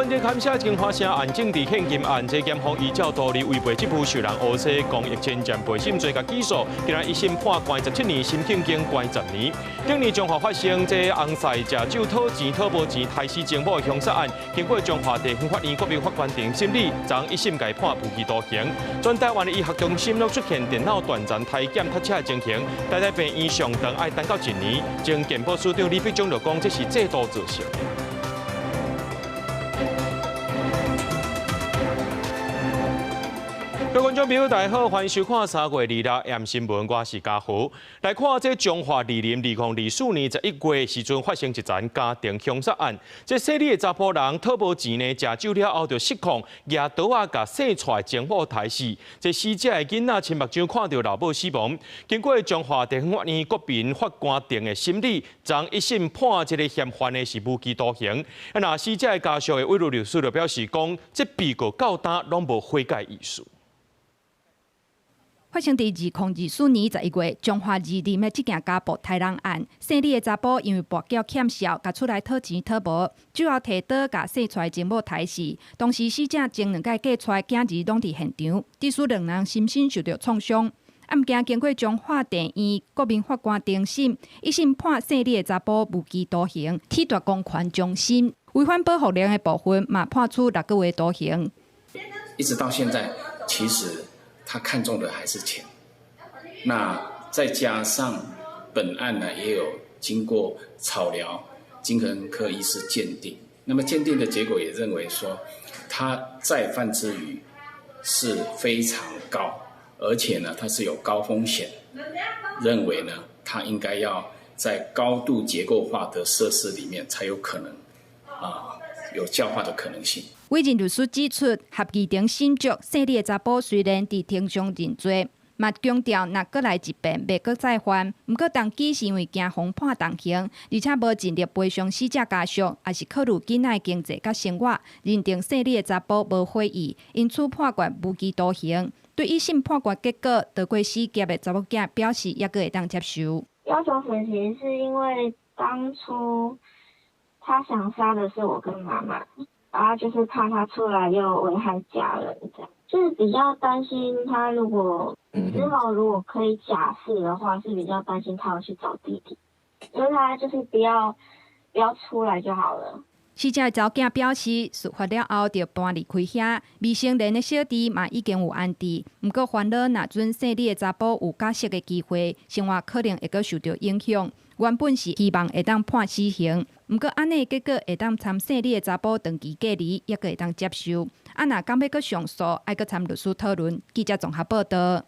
文哲勘涉金華城案政治獻金案，這檢方依照道理違背職務受人訛詐公益侵佔陪審罪共起訴，今日一審判關17年，沈慶京關10年。頂年彰化發生這翁婿食酒討錢討無錢，刣死情某的兇殺案，經過彰化地方法院國民法官庭審理，昨一審共判無期徒刑。全台灣的醫學中心攏出現電腦斷層篩檢塞車的情形，台大病院上長愛等到一年。前健保署長李必中就講，這是制度造成。各位觀眾朋友，大家好，歡迎收看3月26 M 新聞，我是嘉豪。來看這彰化二林2024年11月時陣發生一樁家庭兇殺案。這細膩的查埔人討無錢呢，食酒了後就失控，舉刀仔共細娶情某刣死。這死者的囡仔親目睭看著老母死亡。經過彰化地方法院國民法官庭的審理，昨一審判這个嫌犯的是無期徒刑。啊，若死者的家屬的委任律師就表示講，這被告到今攏無悔改意思。發生佇2024年11月，彰化二林的這件家暴刣人案，姓李的查埔因為跋筊欠數，共出來討錢討無，酒後提刀共生娶情某刣死。當時死者前兩擺嫁娶囝兒攏佇現場，致使兩人心身受著創傷。案件經過彰化地院國民法官庭審，一審判姓李的查埔無期徒刑，褫奪公權終身；違反保護令的部分嘛判處6個月徒刑。一直到現在，其實他看中的還是錢，那再加上本案呢，也有經過草療精神科醫師鑑定，那麼鑑定的結果也認為說，他再犯之餘是非常高，而且呢，他是有高風險，認為呢，他應該要在高度結構化的設施裡面才有可能有教化的可能性。委任律師指出，合議庭審酌姓李的查埔雖然佇庭上認罪，嘛強調若閣來一遍，袂閣再犯。毋過動機是因為驚予判重刑，而且無盡力賠償死者家屬，也是考慮囡仔的經濟佮生活，認定姓李的查埔無悔意，因此判決無期徒刑。對一審判決結果，逃過死劫的查某囝表示，猶閣會當接受。要求死刑是因為當初他想殺的是我跟媽媽。然後就是怕他出來又危害家人，這樣就是比較擔心他如果之後如果可以假釋的話，是比較擔心他會去找弟弟，因為他就是不要出來就好了。死者的查某囝表示，事發了後就搬離開遐，未成年的小弟嘛已經有安置。毋過煩惱，若準姓李的查埔有假釋的機會，生活可能會閣受著影響。原本是希望會當判死刑，毋過按呢結果會當參姓李的查埔長期隔離，猶閣會當接受。啊，若敢欲閣上訴，愛閣參律師討論。記者綜合報道。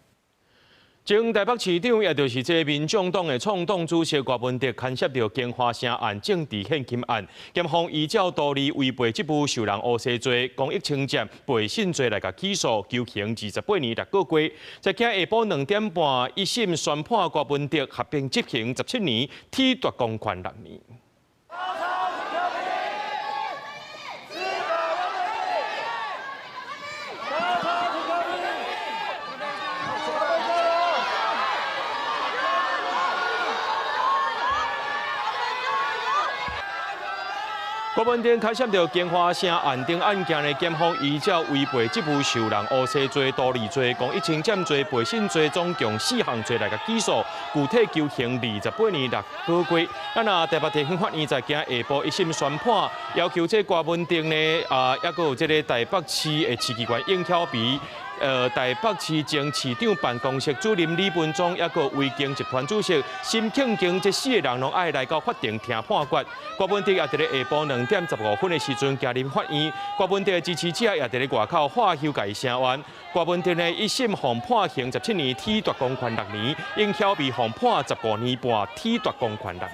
前台北市長，也就是這民眾黨的創黨主席郭文哲，牽涉著金華城案政治獻金案，檢方依照道理違背職務受人訛詐罪、公益侵佔、背信罪來共起訴，求刑28年6個月。在今下晡2點半，一審宣判郭文哲合併執行17年，褫奪公權6年。郭文哲牽涉著金華城案頂案件的檢方依照違背職務受人訛詐罪、盜利罪、公益侵佔罪、背信罪，總共四項罪來共起訴，具體求刑28年6個月。啊，若台北地方法院在今下晡一審宣判，要求這郭文哲呢，啊，猶閣有這个台北市的市議員應巧蓓。台北市前市長辦公室主任李文忠，抑閣維京集團主席沈慶京，這四个人攏愛來到法庭聽判決。郭文哲也佇咧下晡2點15分的時陣行入法院，郭文哲的支持者也佇咧外口喝挾共伊聲援。郭文哲呢，一審予判刑17年，褫奪公權6年；應巧蓓予判15年半，褫奪公權6年。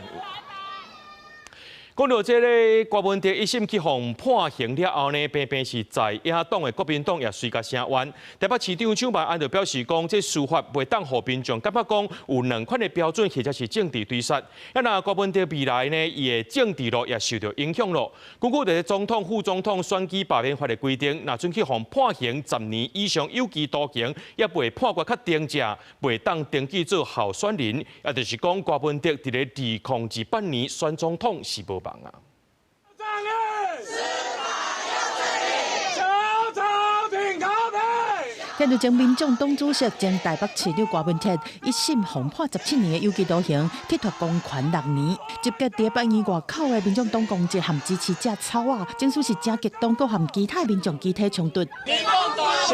講到這个郭文哲一審去予判刑了後呢，偏偏是在野黨的國民黨也隨共聲援。台北市長蔣萬安就表示講，這司法袂當予民眾感覺講有兩款的標準，或者是政治追殺。啊，若郭文哲未來呢，伊的政治路也受著影響咯。根據這總統、副總統選舉罷免法的規定，若準去予判刑10年以上有期徒刑，猶未判決確定者，袂當登記做候選人。也就是講，郭文哲佇咧2028年選總統是無望啊！正義，司法要正聽到前民眾黨主席、前台北市長郭文鐵一審予判17年的有期徒刑，剝奪公權6年。集結佇法院外口的民眾黨公職和支持者吵啊，情緒是誠激動，閣和其他民眾肢體衝突。謝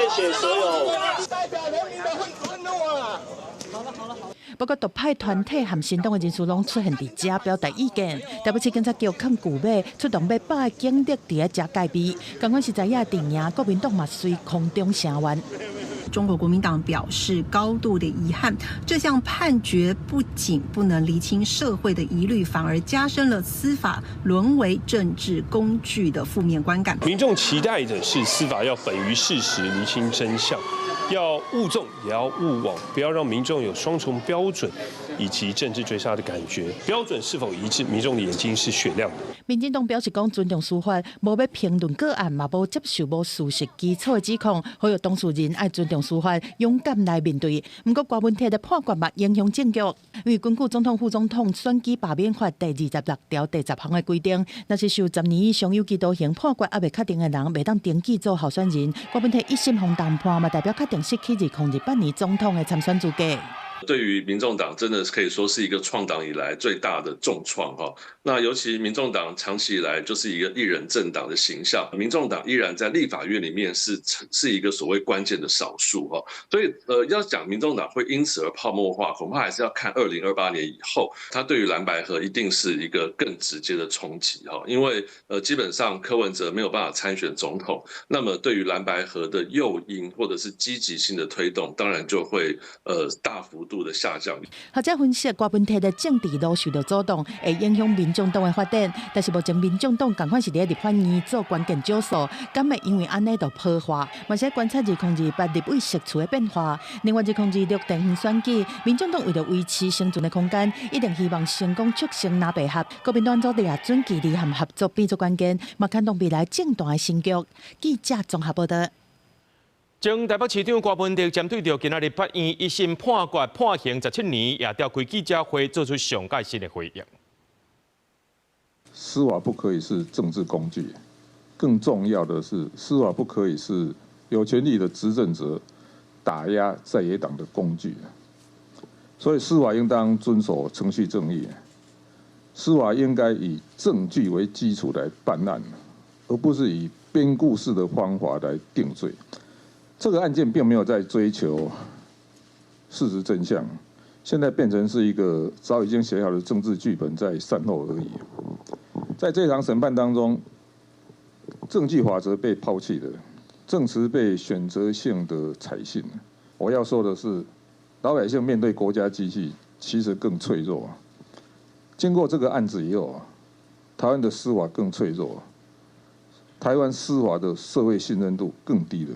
謝所有代表人民的憤怒啊！不過獨派團體和新黨的人士攏出現佇遮表達意見。台北市警察局囥舊馬出動欲百警力佇遮戒備，仝款是在野陣營國民黨嘛隨空中聲援。中國國民黨表示高度的遺憾，這項判決不僅不能釐清社會的疑慮，反而加深了司法淪為政治工具的負面觀感。民眾期待的是司法要本於事實，釐清真相，要勿縱也要勿枉，不要讓民眾有雙重標準以及政治追殺的感覺。標準是否一致？民眾的眼睛是雪亮的。民進黨表示講尊重司法，無欲評論個案，嘛無接受無事實基礎的指控，呼籲當事人愛尊重司法，勇敢來面對。毋過郭文鐵的判決嘛影響政局，因為根據總統、副總統選舉罷免法第26條第10項的規定，若是受十年以上有期徒刑判決猶未確定的人，袂當登記做候選人。郭文鐵一審予重判嘛，代表確定失去2028年總統的參選資格。對於民眾黨，真的可以說是一個創黨以來最大的重創哈。那尤其民眾黨長期以來就是一個一人政黨的形象，民眾黨依然在立法院裡面是一個所謂關鍵的少數哈。所以要講民眾黨會因此而泡沫化，恐怕還是要看2028年以後，它對於藍白合一定是一個更直接的衝擊哈。因為基本上柯文哲沒有辦法參選總統，那麼對於藍白合的誘因或者是積極性的推動，當然就會大幅度的下降。學者分析，郭文鐵的政治路受到阻擋，會影響民眾黨的發展。但是目前民眾黨仝款是佇立法院做關鍵少數，敢會因為按呢就破壞？嘛是觀察2028立委席次的變化。另外，2026地方選舉，民眾黨為著維持生存的空間，一定希望成功促成藍白合。國民黨做掠準距離和合作變做關鍵，嘛牽動未來政壇的新局。記者綜合報道。前台北市長郭文哲針對著今仔日法院一審判決判刑17年，也召開記者會做出上蓋新的回應。司法不可以是政治工具，更重要的是，司法不可以是有權力的執政者打壓在野黨的工具。所以，司法應當遵守程序正義，司法應該以證據為基礎來辦案，而不是以編故事的方法來定罪。這個案件並沒有在追求事實真相，現在變成是一個早已經寫好的政治劇本在善後而已。在這場審判當中，證據法則被拋棄了，證詞被選擇性的採信。我要說的是，老百姓面對國家機器其實更脆弱。經過這個案子以後，台灣的司法更脆弱，台灣司法的社會信任度更低了。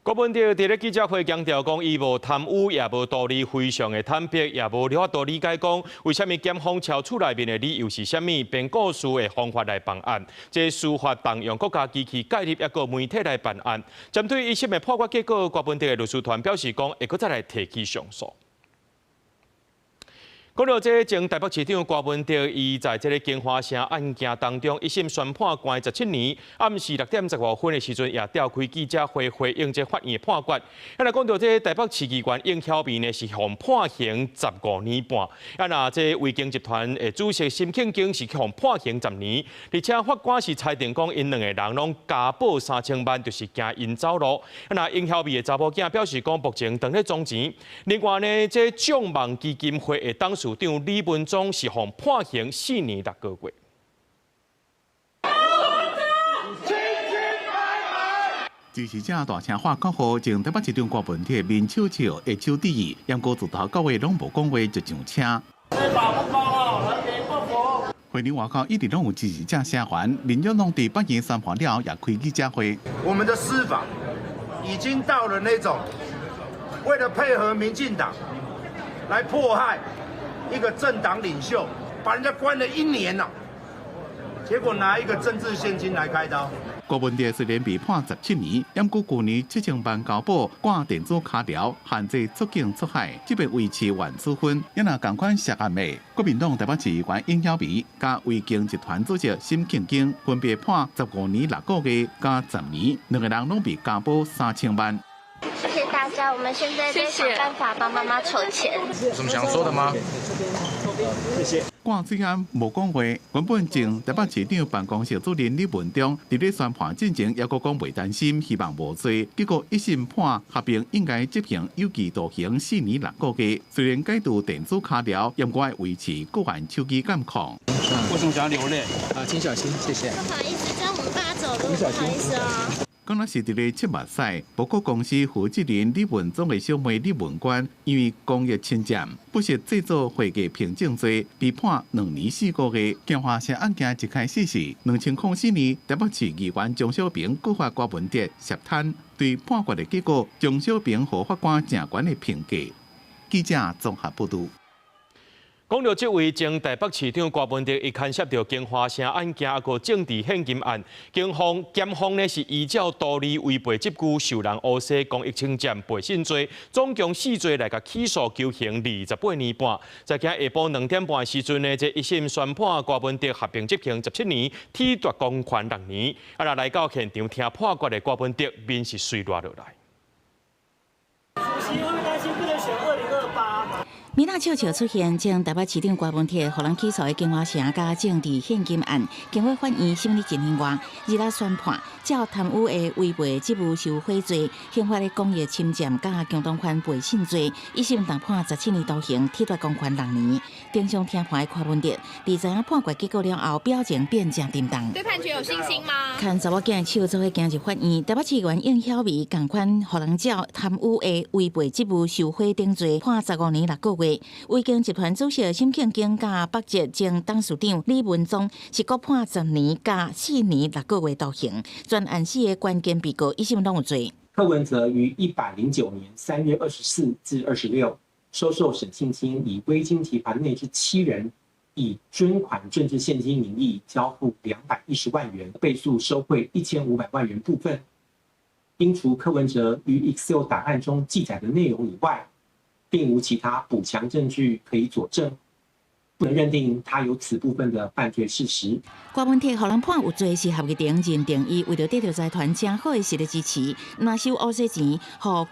郭文哲佇咧記者會強調講，伊無貪污，也無圖利，非常的坦白，也無法度理解講為啥物檢方抄厝內面的理由是啥物，編故事的方法來辦案，這司法動用國家機器介入一個媒體來辦案。針對一審的判決結果，郭文哲的律師團表示講，會閣再來提起上訴。講到這前台北市長郭文哲，伊在這个京華城案件當中，一審宣判關17年，暗時6點15分的時陣，也召開記者會回應這法院的判決。啊，若講到這台北市議員應曉薇呢，是予判刑15年半。啊，若這維京集團的主席沈慶京是予判刑10年，而且法官是裁定講，𪜶兩個人攏交保3000萬，就是驚𪜶走路。啊，若應曉薇的查某囝表示講，目前當咧裝錢。另外呢，這眾望基金會的董事長李文忠是予判刑4年6個月。支持者大聲喊口號，前台北市長郭文鐵面笑笑，下手致意，毋過自頭到尾攏無講話就上車。會場外口一直攏有支持者聲援，民眾黨佇法院宣判了後，也開記者會。我們的司法已經到了那種為了配合民進黨來迫害一個政黨領袖，把人家關了一年了，結果拿一個政治獻金來開刀。郭文哲雖然被判17年，毋過舊年7000萬交保，掛電子卡條，限制出境出海，這擺維持原處分。也若仝款涉案的國民黨台北市議員應曉薇佮維京集團主席沈慶京，分別判15年6個月佮10年，兩個人攏被交保3000萬。謝謝大家，我們現在在想辦法幫媽媽籌錢。有什麼想說的嗎？謝謝。郭水安無講話，原本前台北市長辦公室主任李文忠佇咧宣判進前，猶閣講袂擔心，希望無罪。結果一審判合併應該執行有期徒刑4年6個月。雖然解除電子跤鐐，猶閣愛維持個案手機監控。為什麼想要流淚？啊，請小心，謝謝。不好意思，這樣我們爸走路，不好意思啊。敢若是佇咧切目屎，博國公司負責人李文忠的小妹李文娟，因為公益侵佔、不實製作會計憑證罪，被判2年4個月。京華城案件一開始是2004年台北市議員鍾小平告發郭文哲涉貪，對判決的結果，鍾小平予法官誠懸的評價。記者綜合報導。講著這位前台北市長柯文哲，伊牽涉著京華城案件，抑閣政治獻金案，警方檢方呢是依照圖利違背執具受人訛詐公益侵佔背信罪，總共四罪來共起訴求刑28年半。在今下晡2點半的時陣呢，這一審宣判柯文哲合併執行17年，褫奪公權6年。啊，若來到現場聽判決的柯文哲面是隨熱落來。主席會不會擔心不能選2028？面仔笑笑出現，前台北市長柯文哲予人起訴的京華城佮政治獻金案，經過法院審理一年外，日仔宣判，照貪污的違背職務受賄罪、刑法的公益侵佔佮共黨犯背信罪，一審重判17年徒刑，褫奪公權6年。庭上聽判的柯文哲，佇知影判決結果了後，表情變誠沉重。對判決有信心嗎？牽查某囝的手做伙行入法院，台北市議員應曉薇仝款予人照貪污的違背職務受賄等罪，判15年6個月。威經集團主席沈慶京佮北捷前董事長李文宗是各判10年佮4年6個月徒刑。全案四个關鍵被告一審攏有罪。柯文哲於109年3月24至26收受沈慶京以威經集團內之七人以捐款政治獻金名義交付210萬元，被訴收賄1500萬元部分，應除柯文哲於 Excel 檔案中記載的內容以外，並無其他補強證據可以佐證，不能認定他有此部分的犯罪事實。柯文哲予人判有罪是合議庭認定，伊為著得著財團誠好的實力支持，拿收烏色錢，予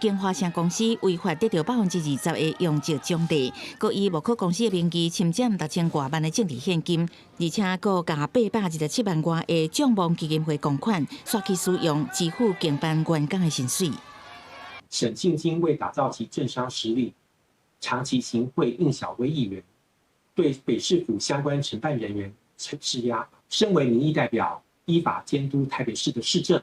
京華城公司違法得著20%的佣金獎勵，閣以木可公司的名義侵佔6000外萬的政治獻金，而且閣共827萬外的眾望基金會公款，煞去使用支付經辦員工的薪水。沈慶京為打造其政商實力，長期行賄應曉薇議員，對北市府相關承辦人員施壓。身為民意代表，依法監督台北市的市政，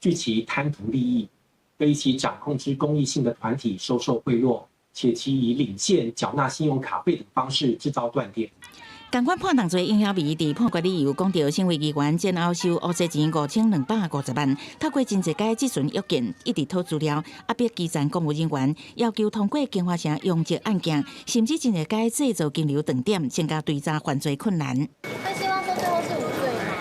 據其貪圖利益，對其掌控之公益性的團體收受賄賂，且其以領現繳納信用卡費等方式製造斷點。仝款判重罪應曉薇佇判決理由講著，身為議員，前後收烏色錢5250萬，透過真濟擺質詢約見，一直討資料，壓迫基層公務人員，要求通過京華城容積案件，甚至真濟擺製造金流斷點，增加追查犯罪困難。會希望說最後是無罪嗎？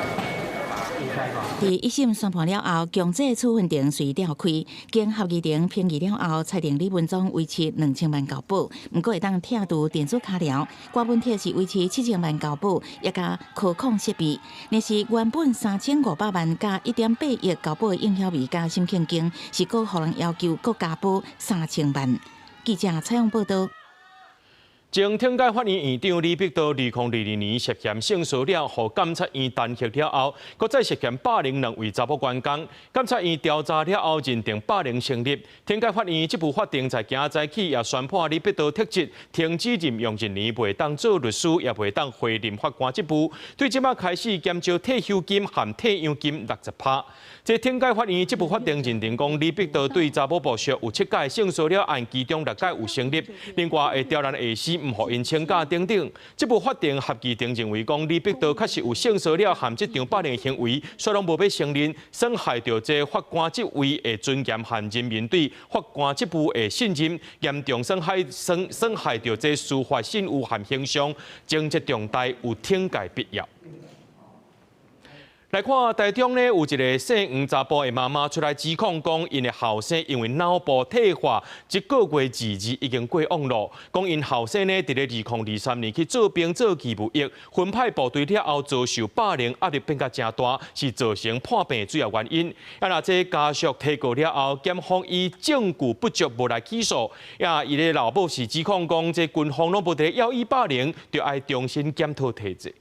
佇一審宣判了後，強制處分庭隨調開，經合議庭評議了後，裁定李文忠維持2000萬交保，毋過會當拆除電子跤鐐。郭文鐵是維持7000萬交保，也佮科控設備。若是原本3500萬佮1.8億交保的應曉薇佮沈慶京，是閣予人要求閣加保3000萬。記者採訪報導。前懲戒法院院長李碧道，2022年涉嫌性騷擾，予監察院彈劾了後，閣再涉嫌霸凌兩位查某員工。監察院調查了後，認定霸凌成立。懲戒法院這部法庭在今早起也宣判李碧道撤職，停止任用一年，袂當做律師，也袂當回任法官職務。對這擺開始減少退休金和退養金60%。這懲戒法院這部法庭認定講，李碧道對查某部屬有七擺性騷擾案，其中六擺有成立。另外會刁難下司，毋予𪜶請假等等。這部法庭合議庭認為講，李碧道確實有性騷擾和職場霸凌行為，煞攏無欲承認，損害著這法官職位的尊嚴和人民對法官職務的信任，嚴重損害著這司法信譽和形象，情節重大，有懲戒必要。來看台中呢，有一个姓黃查埔的媽媽出來指控講，𪜶的後生因為腦部退化，這個月22已經過往咯。講𪜶後生呢，佇咧2023年去做兵做義務役，分派部隊了後遭受霸凌，壓力變甲誠大，是造成破病的主要原因。啊，若這家屬提告了後，檢方以證據不足無來起訴。啊，伊的老母是指控講，這軍方攏無佇咧藥醫霸凌，著愛重新檢討體制。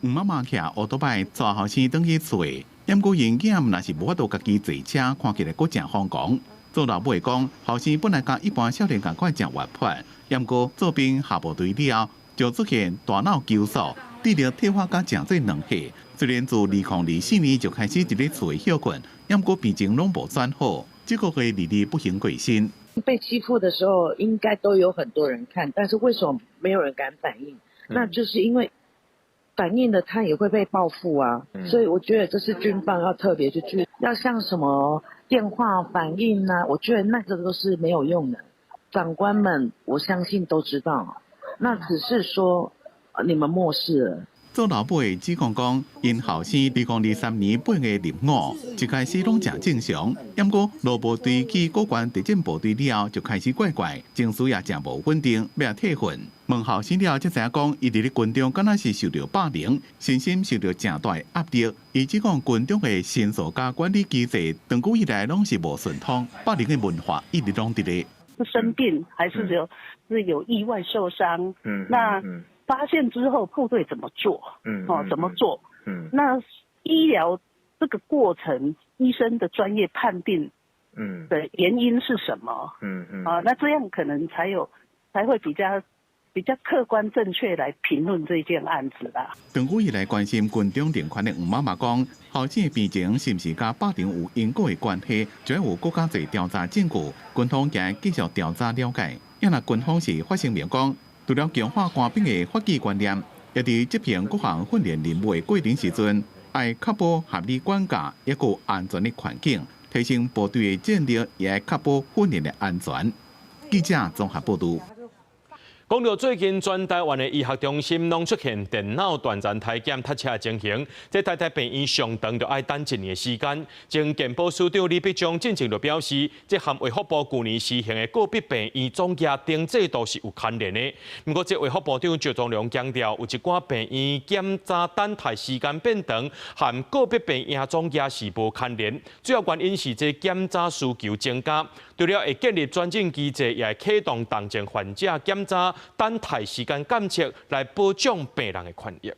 黃媽媽騎烏多擺帶後生轉去厝的，毋過𪜶囝若是無法度家己坐車，看起來閣誠瘋狂。做老母的講，後生本來佮一般少年仝款誠活潑，毋過做兵下部隊了後，就出現大腦萎縮、智力退化，佮誠濟軟化。雖然自2024年就開始佇咧厝的歇睏，毋過病情攏無轉好，這個月22不幸過身。被欺負的時候，應該都有很多人看，但是為什麼沒有人敢反應？那就是因為反應的他也會被報復啊，所以我覺得這是軍方要特別去注意，要像什麼電話反應啊，我覺得那個都是沒有用的。長官們，我相信都知道，那只是說你們漠視了。做老母的指控講，𪜶後生2023年8月入伍，一開始攏誠正常，毋過落部隊去高原特戰部隊了後，就開始怪怪，情緒也誠無穩定，欲退訓。問後生了後，才知影講，伊佇咧軍中敢若是受著霸凌，身心受著誠大的壓力。伊指控軍中的申訴佮管理機制，長久以來攏是無順通，霸凌的文化一直攏佇咧。生病還是有意外受傷？那發現之後部隊怎麼做？哦，怎麼做？那醫療這個過程，醫生的專業判定，的原因是什麼？啊，那這樣可能才會比較客觀正確來評論這件案子啦。長久以來關心軍中人權的黃媽媽講，後生的病情是毋是佮霸凌有因果的關係，就要有閣較濟調查證據，軍方會繼續調查了解。啊若軍方是發聲明講，除了強化官兵的法紀觀念，也佇執行各項訓練任務的過程時陣，愛確保合理管教，抑閣安全的環境，提升部隊的戰力，也愛確保訓練的安全。記者綜合報導。講到最近全台灣的醫學中心攏出現電腦斷層體檢塞車的情形，這台大病院上長就愛等一年的時間。前健保署長李必中進前就表示，這和衛福部舊年施行的個別病院總額登制度是有牽連的。毋過，這衛福部長趙宗良強調，有一寡病院檢查等待時間變長，和個別病院總額是無牽連。主要原因是這檢查需求增加，除了會建立轉診機制，也會啟動重症患者檢查等待時間監測，來保障病人的權益。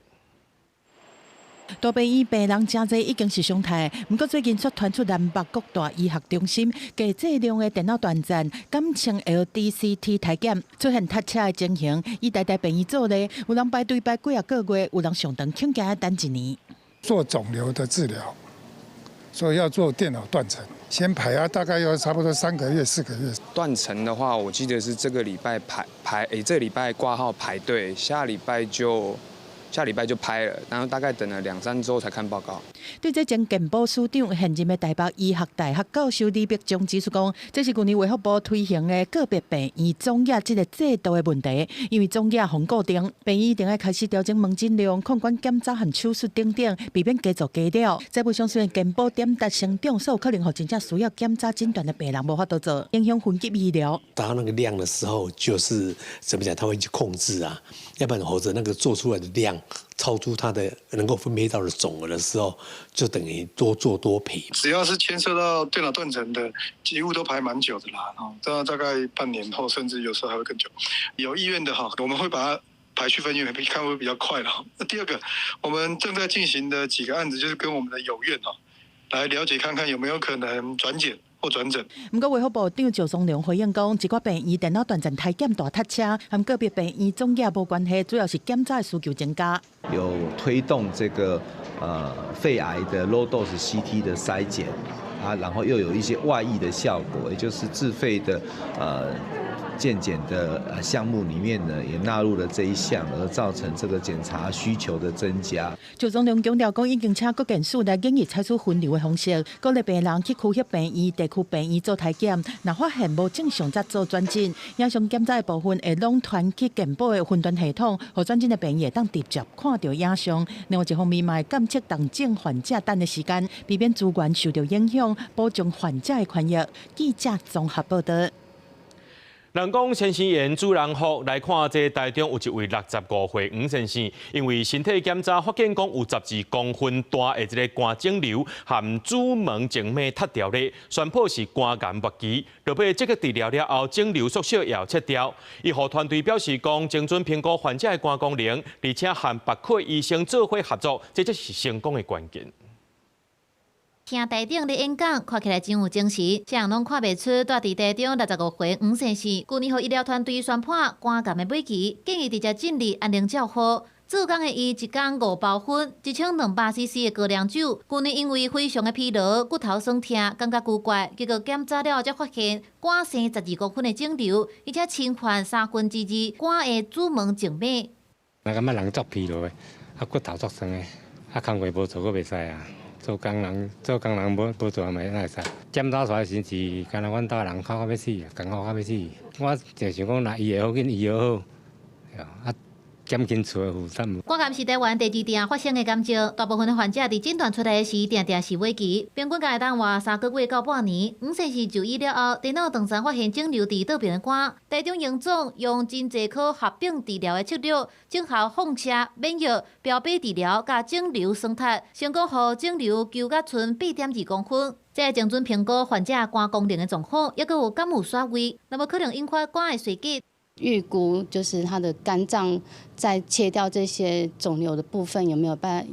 大病院病人誠濟已經是常態，毋過最近卻傳出南北各大醫學中心低劑量的電腦斷層，簡稱 LDCT 體檢出現塞車的情形。以台大病院做例，有人排隊排幾仔個月，有人上長恐驚愛等一年。做腫瘤的治療，所以要做電腦斷層，先排啊，大概要差不多3個月、4個月。斷層的話，我記得是這個禮拜排排，誒，這個禮拜掛號排隊，下禮拜就拍了，然後大概等了兩三週才看報告。對這前健保署長現任的台北醫學大學教授李必中指出講，這是舊年衛福部推行的個別病院總額這个制度的問題，因為總額予固定，病院一定愛開始調整門診量、控管檢查和手術等等，避免加做加了。這部相雖然健保點達成長，所有可能予真正需要檢查診斷的病人無法度做，影響分級醫療。達到那個量的時候，就是怎麼講，他會去控制啊，要不然否則那個做出來的量超出他的能夠分配到的總額的時候，就等於多做多賠。只要是牽涉到電腦斷層的，幾乎都排蠻久的啦，哦，大概半年後，甚至有時候還會更久。有意願的哈，我們會把它排去分院，看會比較快啦。那第二個，我們正在進行的幾個案子，就是跟我們的友院哦，來了解看看有沒有可能轉檢或轉診。毋過衛福部長趙宗良回應講，一寡病院電腦斷層體檢大塞車，和個別病院總額無關係，主要是檢查的需求增加。有推動這個肺癌的 low dose CT 的篩檢啊，然後又有一些外溢的效果，也就是自費的健检的項目裡面呢，也納入了這一項，而造成這個檢查需求的增加。趙宗龍強調講，已經請國健署來建議採取分流的方式，鼓勵病人去區域病院、地區病院做體檢，若發現無正常才做轉診。影像檢查的部分會攏傳去健保的雲端系統，予轉診的病院會當直接看著影像。另外一方面，嘛會監測重症患者等的時間，避免資源受著影響，保障患者的權益。記者綜合報導。人講先生緣主人福，來看這台中有一位65歲黃先生，因為身體檢查發現講有12公分大的這個肝腫瘤和主門靜脈脫掉咧，宣布是肝癌末期。落尾積極治療了後，腫瘤縮小也切掉。醫護團隊表示講，精準評估患者的肝功能，而且和別科醫生做伙合作，這才是成功的關鍵。聽台頂咧演講，看起來真有精神，啥人攏看袂出，蹛佇台中65歲黃先生，舊年予醫療團隊宣判肝癌的尾期，建議直接進入安寧照護。做工的伊一工5包薰，1200 CC 的高粱酒。舊年因為非常的疲勞、骨頭酸痛，感覺古怪，結果檢查了才發現肝生12公分的腫瘤，而且侵犯2/3肝的主門靜脈。我感覺人足疲勞的，啊骨頭足酸的，啊工課無做閣袂使啊。做工人做工人無無做嘛會使。檢查出來時是，敢若阮兜人哭甲欲死，艱苦甲欲死。我就想講，若醫會好緊醫好，啊。減輕厝的負擔。肝癌是台灣第二定發生的癌症，大部分的患者佇診斷出來時，定定是尾期，平均會當活3個月到半年。黃先生就醫了後，電腦斷層發現腫瘤佇倒爿的肝，台中榮總用真濟科合併治療的策略，整合放射、免疫、標靶治療佮腫瘤栓塞，成功予腫瘤縮甲賰8.2公分。這個精準評估患者肝功能的狀況，抑閣有敢有徙位，若無可能引發肝的衰竭。預估就是他的肝臟在切掉這些腫瘤的部分有沒有辦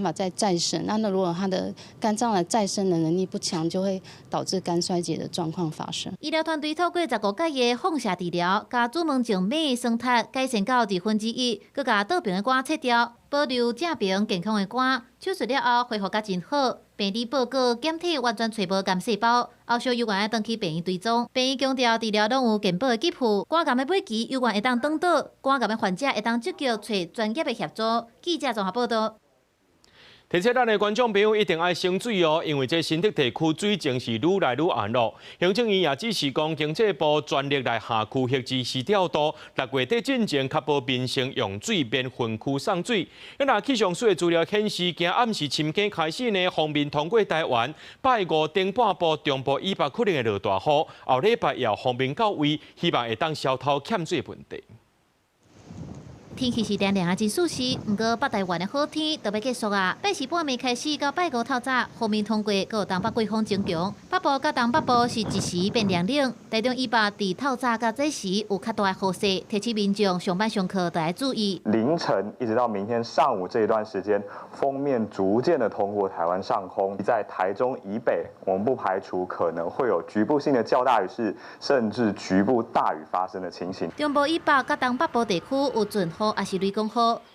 法再再生？那如果他的肝臟的再生的能力不強，就會導致肝衰竭的狀況發生。醫療團隊透過15改的放射治療，共主門靜脈栓塞改善到1/2，閣共倒爿的肝切掉，保留正爿健康的肝。手術了後恢復甲真好，病理報告檢體完全揣無癌細胞，後續猶原愛轉去病院追蹤。病院強調治療攏有健保的給付，肝癌的尾期猶原會當轉倒，肝癌的患者會當積極揣專業的協助。記者綜合報導。提醒咱的觀眾朋友一定愛省水哦，因為這新竹地區水情是愈來愈絚咯。行政院也指示講，經濟部全力來下區域支持調度，6月底進前確保民生用水免分區送水。那氣象署的資料顯示，今暗時深更開始呢，鋒面通過台灣，拜五頂半晡中部以北可能會落大雨，後禮拜也鋒面到位，希望會當消除欠水問題。天氣是涼涼啊，真舒適。毋過北台灣的好天就欲結束啊！拜四半暝開始到拜五透早，鋒面通過，閣有東北季風增強。北部佮東北部是一時變涼冷。台中以北佇透早佮早時有較大的雨勢，提醒民眾上班上課都愛注意。凌晨一直到明天上午這一段時間，鋒面逐漸的通過台灣上空，在台中以北，我們不排除可能會有局部性的較大雨勢，甚至局部大雨發生的情形。中部以北佮東北部地區有陣雨，抑是雷公雨，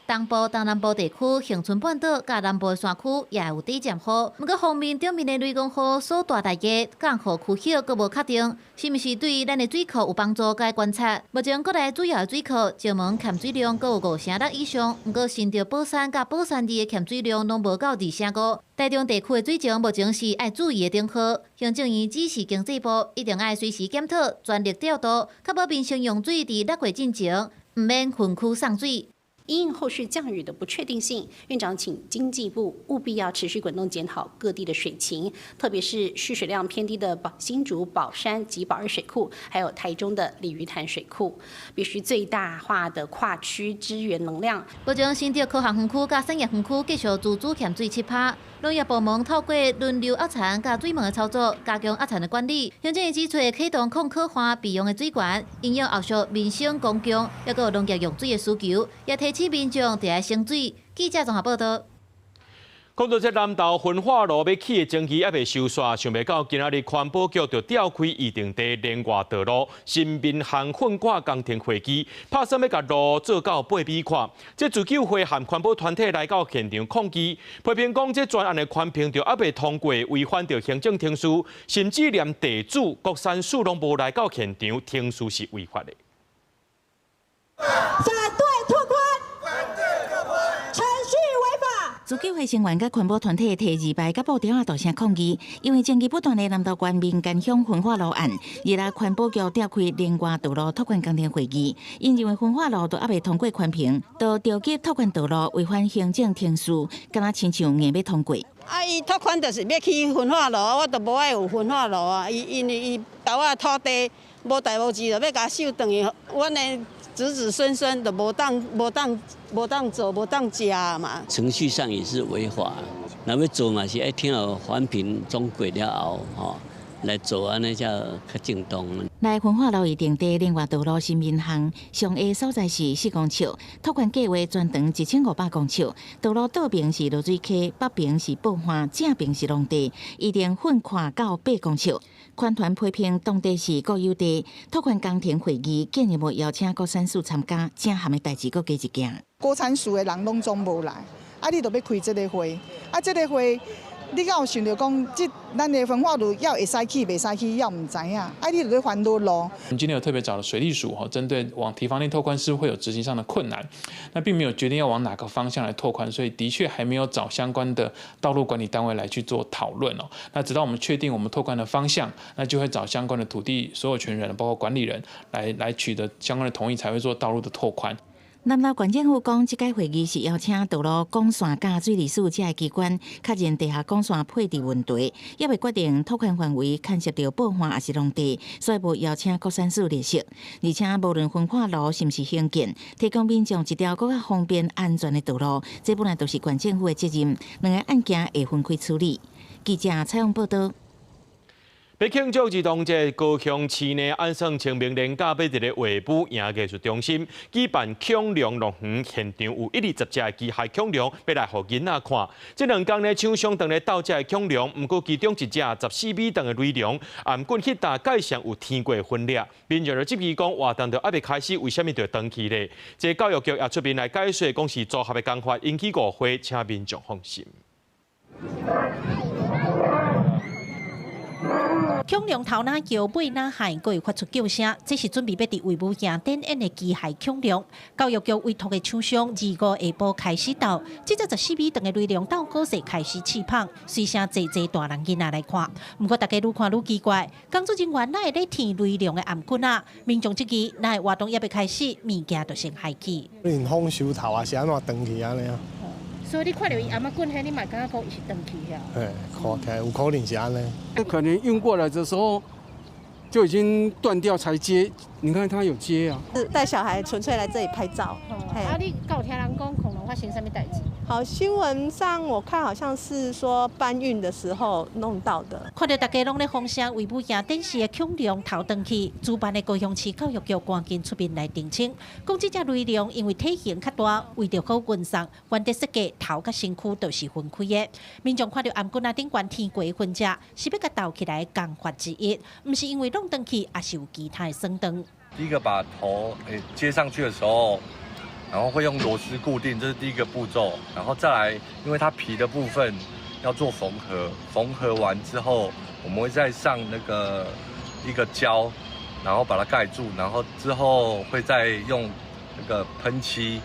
東部、東南部地區、恆春半島佮南部的山區也有短暫雨。毋過鋒面頂面的雷公雨所帶來的降雨區域閣無確定，是毋是對咱的水庫有幫助？該觀察。目前國內主要的水庫，石門欠水量閣有5成6以上，毋過新竹寶山佮寶山二的欠水量攏無到2成5。台中地區的水情目前是愛注意的燈號，行政院指示經濟部一定愛隨時檢討，全力調度，確保民生用水佇6月進前，毋免分區送水。因應後續降雨的不確定性，院長請經濟部務必要持續滾動檢討各地的水情，特別是蓄水量偏低的新竹寶山及寶二水庫，還有台中的鯉魚潭水庫，必須最大化的跨區支援能量。目前新竹科學園區佮產業園區繼續自主欠水7%，農業部門透過輪流壓田佮水門的操作，加強壓田的管理。行政院指出，啟動控可換備用的水源，因應後續民生公共，抑閣有農業用水的需求，也提醒民眾著愛省水。記者綜合報導。講到這南投焚化爐欲起的爭議猶未收煞，想袂到今仔日環保局就調開預定地連外道路新民巷糞掛工程會議，拍算欲共路做到8米寬。這自救會和環保團體來到現場抗議，批評講這專案的環評就猶未通過，違反著行政程序，甚至連地主國產署攏無來到現場，程序是違法的。反對拓寬，反對拓寬，程序違法。自救會成員佮環保團體提字牌佮布條仔大聲抗議，因為爭議不斷的南投縣民間鄉焚化爐案，日來環保局調開連外道路拓寬工程會議，𪜶認為焚化爐都猶未通過環評，就著急拓寬道路違反行政程序，敢若親像硬欲通過。啊！伊拓寬就是欲起焚化爐，我就無愛有焚化爐啊！伊因為伊投仔土地無代無誌，就欲共收轉去，阮的子子孫孫就無當無當無當做無當食嘛。程序上也是違法，若欲做嘛是愛聽予環評總過了後，吼來做按呢才較正當。來焚化爐預定地連外道路新民巷上下所在是4公尺，拓寬計劃全長1500公尺，道路倒爿是濁水溪，北爿是報岸，正爿是農地，預定糞闊到8公尺。環團批評當地是國有地，拓寬工程會議竟然無邀請國產署參加，這項的代誌閣加一件。國產署的人攏總無來，啊，你就欲開這个會，啊，這个會。你敢有想著講，這咱的焚化爐猶會使起，袂使起，猶毋知影。啊，你就咧煩惱路。我們今天有特別找了水利署，哈，針對往堤防內拓寬是會有執行上的困難，那並沒有決定要往哪個方向來拓寬，所以的確還沒有找相關的道路管理單位來去做討論哦。那直到我們確定我們拓寬的方向，那就會找相關的土地所有權人，包括管理人來取得相關的同意，才會做道路的拓寬。南投縣政府講，這屆會議是邀請道路管線佮水利署這个機關確認地下管線配置問題，猶未決定拓寬範圍牽涉著報岸抑是農地，所以無邀請國產署列席。而且無論焚化爐是毋是興建，提供民眾一條閣較方便安全的道路，這本來就是縣政府的責任。兩个案件會分開處理。記者採訪報導。欲慶祝兒童節，高雄市呢按算清明連假欲佇咧衛武營藝術中心舉辦恐龍樂園，現場有120隻的機械恐龍欲來予囡仔看。這兩工呢，廠商當咧鬥這个恐龍，毋過其中一隻14米長的雷龍，頷頸彼搭蓋上有天過分裂。民眾就質疑講活動都猶未開始，為啥物就斷去咧？這教育局也出面來解說，講是組合的工法引起誤會，請民眾放心。恐龍頭若叫，尾若喊，閣會發出叫聲。這是準備欲佇衛武營展演的機械恐龍。教育局委託的廠商，25下晡開始鬥，這隻14米長的雷龍鬥古勢開始試麭，隨聲濟濟大人囡仔來看。毋過大家愈看愈奇怪，工作人員哪會咧舔雷龍的頷頸仔？民眾質疑，哪會活動猶未開始，物件就先害去。可能風收頭抑是按怎斷去按呢啊？所以你看著伊頷頸彼，你嘛感覺講伊是斷去啊？嘿，看起來有可能是按呢。可能運過來的時候就已經斷掉才接，你看它有接啊。是帶小孩純粹來這裡拍照。啊，你敢有聽人講恐龍發生啥物代誌？好，新聞上我看好像是說搬運的時候弄到的。看著大家攏咧風聲，衛武營展示的恐龍頭斷去，主辦的高雄市教育局趕緊出面來澄清，講這隻雷龍因為體型較大，為著好運送，原地設計頭佮身軀都是分開的。民眾看著頷頸仔頂懸天過分隻，是欲共鬥起來工法之一，毋是因為弄斷去，抑是有其他的損斷。第一個把頭接上去的時候，然後會用螺絲固定，這是第一個步驟。然後再來，因為它皮的部分要做縫合，縫合完之後，我們會再上那個一個膠，然後把它蓋住，然後之後會再用那個噴漆，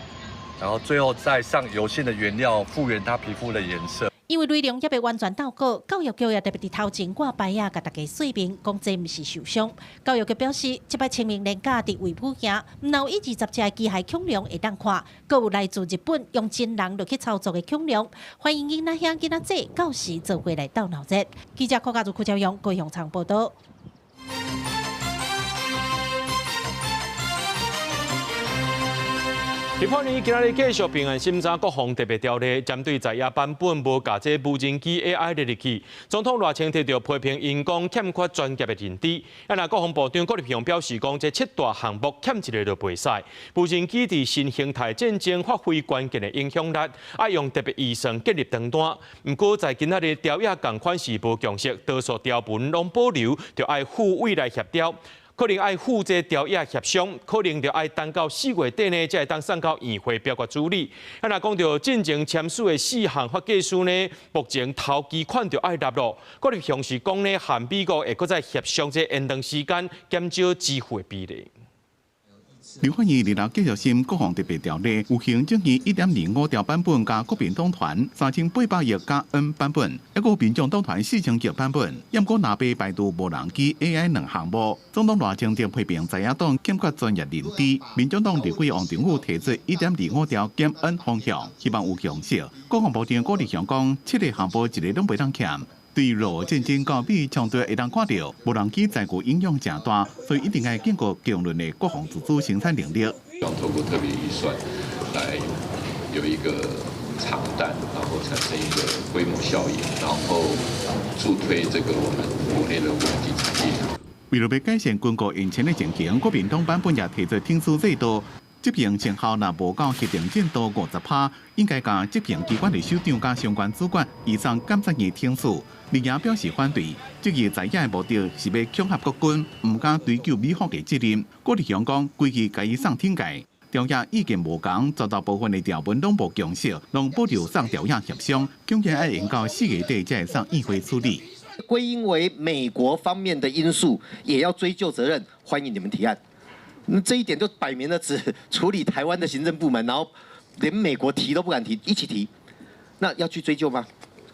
然後最後再上油性的原料復原它皮膚的顏色。因為雷龍猶未完全鬥好，教育局也特別佇頭前掛牌仔，共大家說明，講這毋是受傷。教育局表示，這擺清明連假佇衛武營，毋但有120隻的機械恐龍會當看，閣有來自日本用真人落去操作的恐龍，歡迎囡仔兄囡仔姊到時做伙來鬥鬧熱。記者柯家如、柯昭勇高雄場報導。立法院今仔日繼續並案審查國防特別條例，針對在野版本無共這無人機 AI 列入去，總統賴清德就批評𪜶講欠缺專業的認知。啊，若國防部長郭立雄表示講，這七大項目欠一个就袂使。無人機佇新形態戰爭發揮關鍵的影響力，愛用特別預算建立帳單。毋過在今仔日條約仝款是無共識，多數條文攏保留，就愛赴未來協調。可能愛赴這條約協商，可能就愛等到4月底呢，才會當送到院會表決處理。啊，若講著進前簽署的四項發計書呢，目前頭期款就愛納入。郭立雄是講呢，和美國會閣再協商這延長時間，減少支付的比例。立法院二樓繼續審國防特別條例，有行政院1.25條版本佮國民黨團3800億加 N 版本，抑閣民眾黨團4000億版本。毋過若欲排除無人機 AI 兩項目，總統賴清德批評在野黨欠缺專業認知。民眾黨立委王定宇提出1.25條減 N 方向，希望有共識。國防部長郭立雄講，七个項目一个攏袂當欠。對俄烏戰爭佮美衝突會當看著，無人機載具影響誠大，所以一定愛建構強韌的國防自主生產能力。希望透過特別預算來有一個長單，然後產生一個規模效應，然後助推這個我們國內的無人機產業。為了欲改善軍購延遲的情形，國民黨版本也提出停書制度。執行成效若無到核定進度50%，應該共執行機關的首長佮相關主管移送監察院懲處。綠營表示反對，質疑在野的目的是欲恐嚇國軍，毋敢追究美方的責任。郭立雄講，規矩共伊送懲戒，條約意見無仝，絕大部分的條文攏無共識，攏保留送條約協商，恐驚愛延到4月底才會送議會處理。歸因為美國方面的因素，也要追究責任，歡迎你們提案。那這一點就擺明了只處理台灣的行政部門，然後連美國提都不敢提，一起提，那要去追究嗎？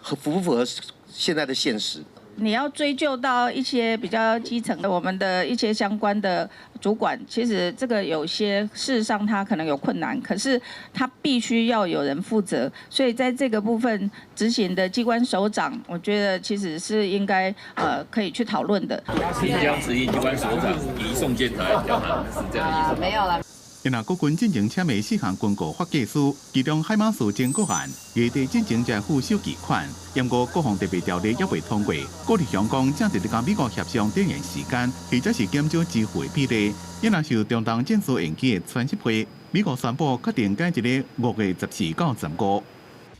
符不符合現在的現實？你要追究到一些比較基層的，我們的一些相關的主管，其實這個有些事實上他可能有困難，可是他必須要有人負責，所以在這個部分執行的機關首長，我覺得其實是應該可以去討論的。你將執行機關首長移送監察院，是這樣的意思？沒有啦。若國軍進前簽的四項軍購發計書，其中海馬斯徵購案，月底進前才付首期款，毋過國防特別條例猶未通過。郭立雄講，正佇咧佮美國協商展延時間，或者是減少支付的比例。伊若受中東戰事延期的川習會，美國宣布確定改佇咧5月14到15。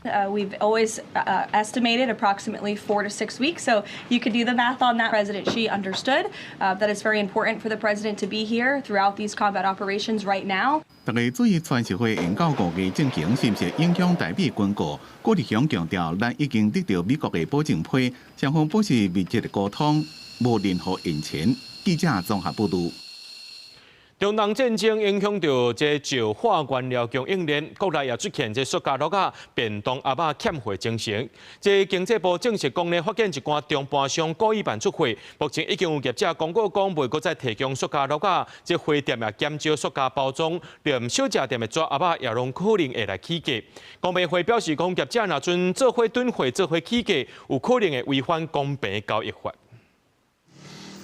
We've always estimated approximately 4 to 6 weeks, so you could do the math on that. President Xi understood that it's very important for the president to be here throughout these combat operations right now. 大家注意川習會延到5月進行，是毋是影響台美軍購？郭立雄強調，咱已經得著美國的保證批，雙方保持密切的溝通，無任何延遲。記者綜合報導。中東戰爭影響著這石化原料供應鏈，國內也出現這塑膠罌仔、便當盒仔欠貨情形。這經濟部證實講呢，發現一寡中盤商故意辦出貨，目前已經有業者公告講，袂閣再提供塑膠罌仔，這貨店也減少塑膠包裝，連小食店的紙盒仔也攏可能會來起價。公平會表示講，業者若準做伙囤貨、做伙起價，有可能會違反公平交易法。